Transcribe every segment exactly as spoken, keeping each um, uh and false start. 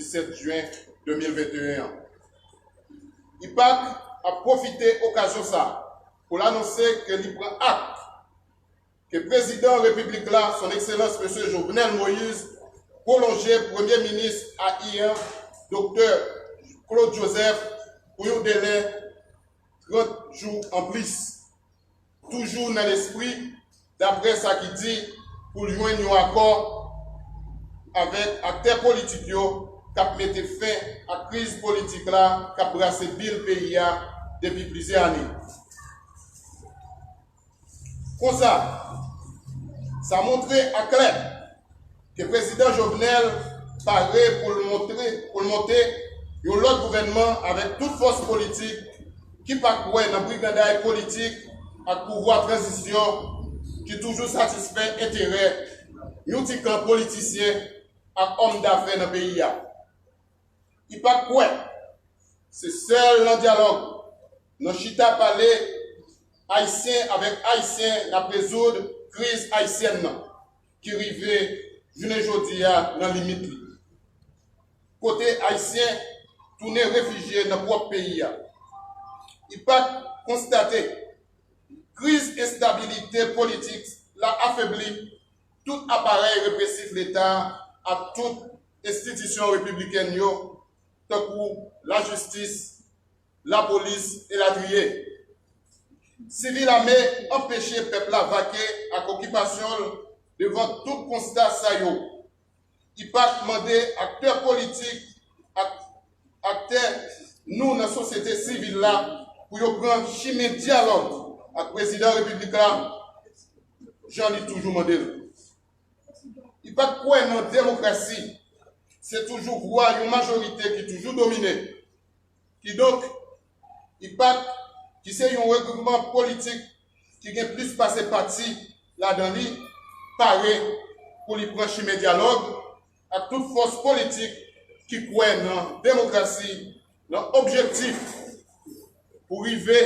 sèt jen de mil venteyen an. IPAC ap pwofite okazyon sa a pou l anonse ke li pran ak ke Prezidan Repiblik la, Son Ekselans Mesye Jovenel Moïse, pwolonje Premye Minis a i an, Doktè Claude Joseph, pou yon delè trant jou anplis. Toujou nan lespri, daprè sa ki di, pou l jwenn yon akò avèk aktè politik yo k ap mete fen ak kriz politik la k ap brase bil peyi a depi plizyè ane. Konsa, sa montre aklè ke Prezidan Jovenel pare pou l montre, pou l monte yon lòt gouvènman avèk tout fòs politik ki pa kwè nan briganday politik ak pouvwa tranzisyon ki toujou satisfè enterè yon ti kan politisyen ak òm dafè nan peyi a. IPAC kwè se sèl nan dyalòg, nan chita pale Ayisyen avèk Ayisyen n ap rezoud kriz ayisyèn nan ki rive jounen jodi a nan limit li. Kote Ayisyen tounen refijye nan pwòp peyi a. IPAC konstate kriz enstabilite politik la afebli tout aparèy represif Leta a ak tout enstitisyon repiblikèn yo, tankou lajistis, lapolis, elatriye. Sivil ame anpeche pèp la vake ak okipasyon l devan tout konsta sa yo. IPAC mande aktè politik ak aktè nou nan sosyete sivil la pou yo pran chimen dyalòg ak Prezidan Repiblik la, jan li toujou mande l. IPAC kwè nan demokrasi, se toujou vwa yon majorite ki toujou domine. Kidonk, IPAC, ki se yon regroupman politik ki gen plis pase pati ladan li, pare pou li pran chimen dyalòg ak tout fòs politik ki kwè nan demokrasi, nan objektif pou rive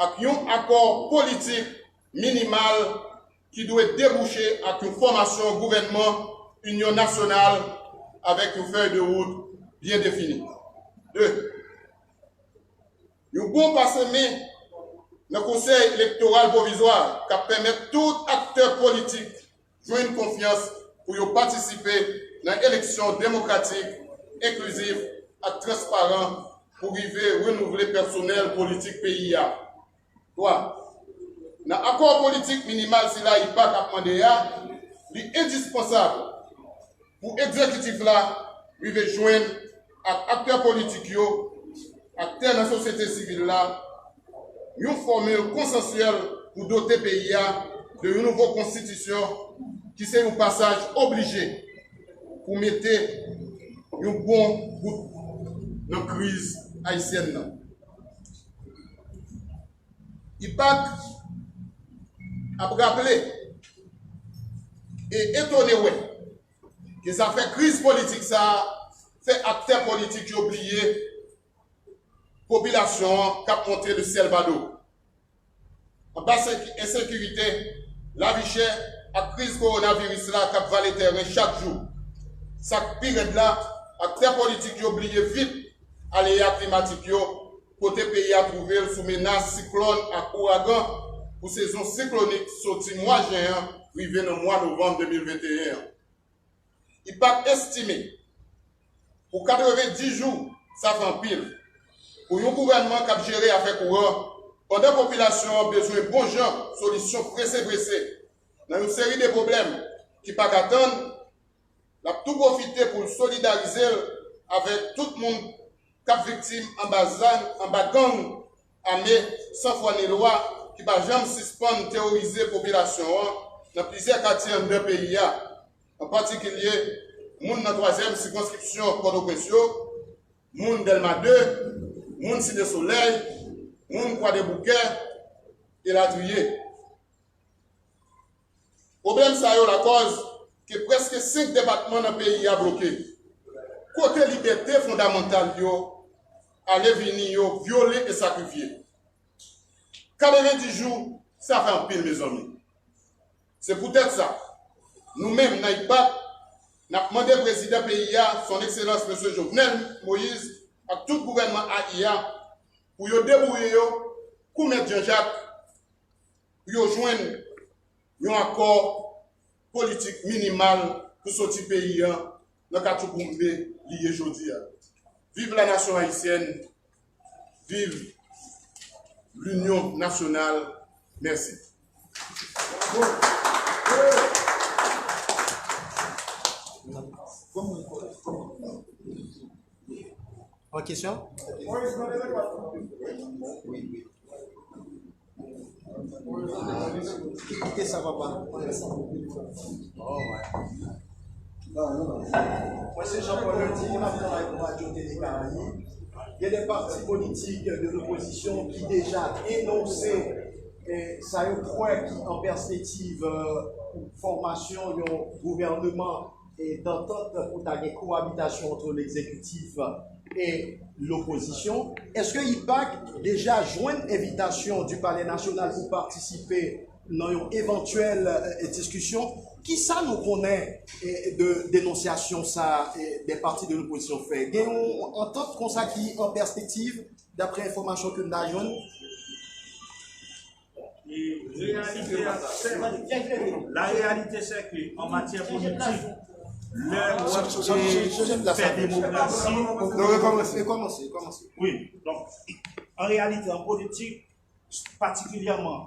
ak yon akò politik minimal ki dwe debouche ak yon fòmasyon gouvènman inyon nasyonal avèk yon fèy de wout byen defini. De, yon bon pase men nan Konsèy Elektoral Pwovizwa k ap pèmèt tout aktè politik jwenn konfyans pou yo patisipe nan eleksyon demokratik, enklizif ak transparan pou rive renouvle pèsonèl politik peyi a. Twa, nan akò politik minimal sila IPAC ap mande a, li endispansab pou egzekitif la rive jwenn ak aktè politik yo, aktè nan sosyete sivil la, yon fòmil konsansyèl pou dote peyi a de yon nouvo konstitisyon ki se yon pasaj oblije pou mete yon bon bout nan kriz ayisyèn nan. IPAC ap raple e etone wè ke zafè kriz politik sa a fè aktè politik yo bliye popilasyon an k ap monte le syèl ba do. Anba seki-, ensekirite, lavi chè ak kriz kowonaviris la k ap vale tèren chak jou. Sa k pi rèd la, aktè politik yo bliye vit aleya klimatik yo, kote peyi a twouve l sou menas siklòn ak ouragan pou sezon siklonik soti mwa jen an rive nan mwa novanm de mil venteyen an. IPAC estime pou katrevenndis jou, sa fè anpil pou yon gouvènman k ap jere afè kouran, pandan popilasyon an bezwen bon jan solisyon prese prese nan yon seri de pwoblèm ki pa ka tann, l ap tou pwofite pou l solidarize l avèk tout moun k ap viktim anba zam, anba gang ame san fwa ni lwa ki pa janm sispann teworize popilasyon an nan plizyè katye anndan peyi a, an patikilye moun nan twazyèm sikonskripsyon Pòtoprens yo, moun Dèlma de, moun Site Solèy, moun Kwadèboukè, elatriye. Pwoblèm sa yo lakòz ke prèske senk depatman nan peyi a bloke, kote libète fondamantal yo, ale vini yo vyole e sakrifye. Katrevenndis jou, sa fè anpil, mezanmi. Se poutèt sa, nou menm nan IPAC, N ap mande prezidan peyi a, Son Ekselans Mesye Jovenel Moïse, ak tout gouvènman A I a, pou yo debouye yo kou Mèt Jan Jak, pou yo jwenn yon akò politik minimal pou soti peyi a nan katchouboumbe li ye jodi a. Viv la nasyon ayisyèn, viv linyon nasyonal. Mèsi. Yon kesyon? Kite sa, papa. Mwen se Jean Paul Ledoux, m ap travay pou Radyo Tele Karayib. Gen de pati politik de lopozisyon ki deja denonse, eh, sa yo kwè ki an pèspektiv, eh, pou fòmasyon yon gouvènman e dantant pou ta gen kowabitasyon ant legzekitif e lopozisyon. Èske IPAC deja jwenn envitasyon di Palè Nasyonal pou patisipe nan yon evantyèl, eh, diskisyon? Kisa nou konnen, eh, de denonsyasyon sa, eh, de pati de lopozisyon fè? Gen yon antant konsa ki an pèspektiv, daprè enfòmasyon ke n ta jwenn? E reyalite a, se, la reyalite se ke an matyè politik, lè w ap fè demokrasi, non, rekòmanse, rekòmanse, rekòmanse. Wi, donk, an reyalite, an politik, patikilyèman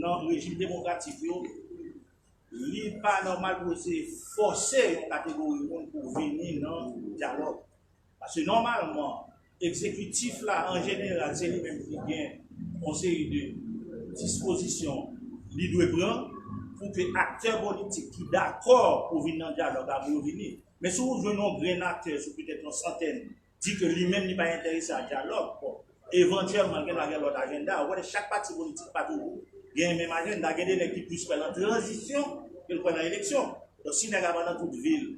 nan rejim demokratik yo, li pa nòmal pou yo se fòse yon kategori moun pou vini nan dyalòg. Paske nòmalman, egzekitif la, an jeneral, se li menm ki gen yon seri de dispozisyon li dwe pran pou ke aktè politik ki dakò pou vin nan dyalòg la, pou yo vini. Men si w jwenn yon grenn aktè sou petèt yon santèn, di ke li menm li pa enterese a dyalòg, bon, evantyèlman, l gen dwa gen lòt ajanda. Ou konnen chak pati politik pa toujou gen menm ajanda. Gen de nèg ki plis kwè nan tranzisyon ke l kwè nan eleksyon. Donk, si nèg la pa nan tout vil,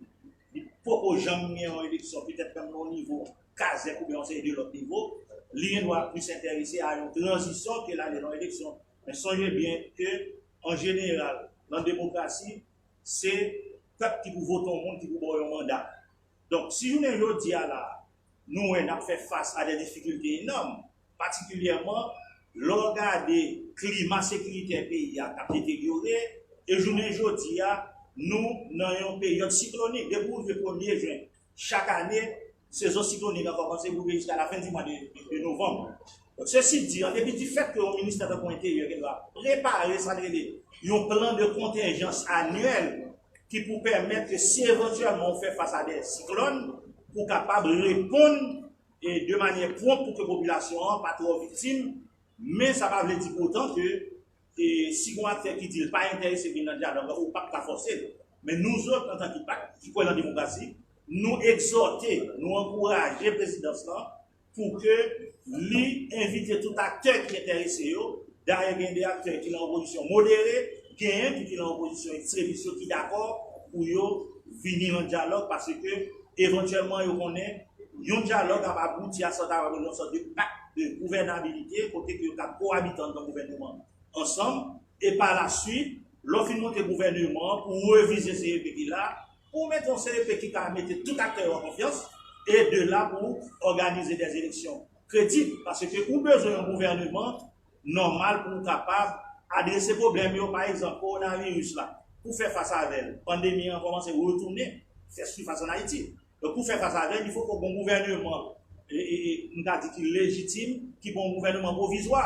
li poko janm gen yon eleksyon, petèt menm nan yon nivo kazèk oubyen yon seri de lòt nivo, li gen dwa plis enterese a yon tranzisyon ke l ale nan yon eleksyon. Men sonje byen ke, an jeneral, nan demokrasi, se pèp ki pou vote yon moun ki pou ba w yon manda. Donk, si jounen jodi a la, nou wè n ap fè fas a de difikilte enòm, patikilyèman lè w gade klima sekiritè peyi a k ap deteryore, e jounen jodi a, nou nan yon peryòd siklonik. Depi w rive premye jen, chak ane, sezon siklonik an kòmanse pou rive jiska lafen di mwa de, de novanm. Donk, sesi di, an depi di fèt ke yon ministè tankou Enteryè gen dwa prepare sa n rele yon plan de kontenjans anyèl ki pou pèmèt ke si evantyèlman w fè fas a de siklòn, pou w kapab reponn, e, de manyè pwonp pou ke popilasyon an pa twò viktim, men sa pa vle di pou otan ke, e, si gon aktè ki di l pa enterese vin nan dyalòg la, ou p ap ka fòse l. Men nou zòt, antanke IPAC, ki kwè nan demokrasi, nou egzòte, nou ankouraje prezidans lan pou ke li envite tout aktè ki enterese yo. Dayè, gen de aktè ki nan opozisyon modere, genyen tou ki nan opozisyon ekstremis yo ki dakò pou yo vini nan dyalòg, paske evantyèlman yo konnen yon dyalòg ap abouti a sa ta rele yon sòt de pak de gouvènabilite, kote ke yo ka kowabite anndan gouvènman ansanm, e pa la swit, lè w fin monte gouvènman an, pou w revize C E P ki la, pou w mete yon C E P ki ka mete tout aktè yo an konfyans, e de la pou w òganize dè eleksyon kredib, paske ou bezwen yon gouvènman nòmal pou w kapab adrese pwoblèm yo, pa egzanp, kowonaviris la, pou fè fas avè l, pandemi an kòmanse retounen, fè sifas ann Ayiti. Donk, pou fè fas avè l, il faut que gon gouvènman, e, e, e, m ka di ki lejitim, ki gon gouvènman pwovizwa.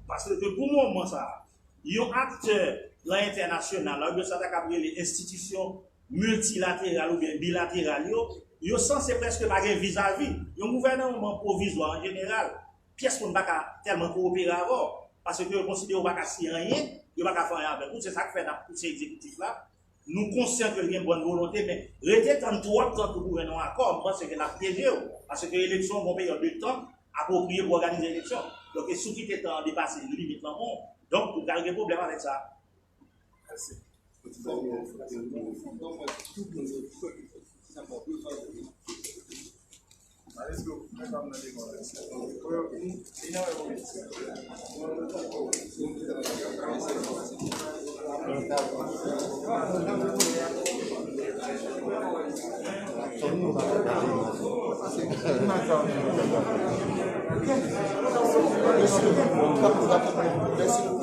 Paske pou moman sa a, yon aktè nan entènasyonal la, oubyen sa ta kab rele enstitisyon miltilateral oubyen bilateral yo, yo sanse prèske pa gen vizavi. Yon gouvènman pwovizwa, an jeneral, pyès moun pa ka tèlman kowopere avè w, paske yo konsidere w pa ka siyen anyen, yo pa ka fè anyen avèk ou. Se sa k fè n ap pouse egzekitif la. Nou konsyan ke l gen bòn volonte, men rete tann twòp tan pou w jwenn yon akò, m panse ke l ap pyeje w, paske eleksyon gon peryòd de tan apwopriye pou òganize eleksyon. Donk, e si w kite tan an depase limit lan men w, donk, ou pral gen pwoblèm avèk sa. Mèsi. Mèsi.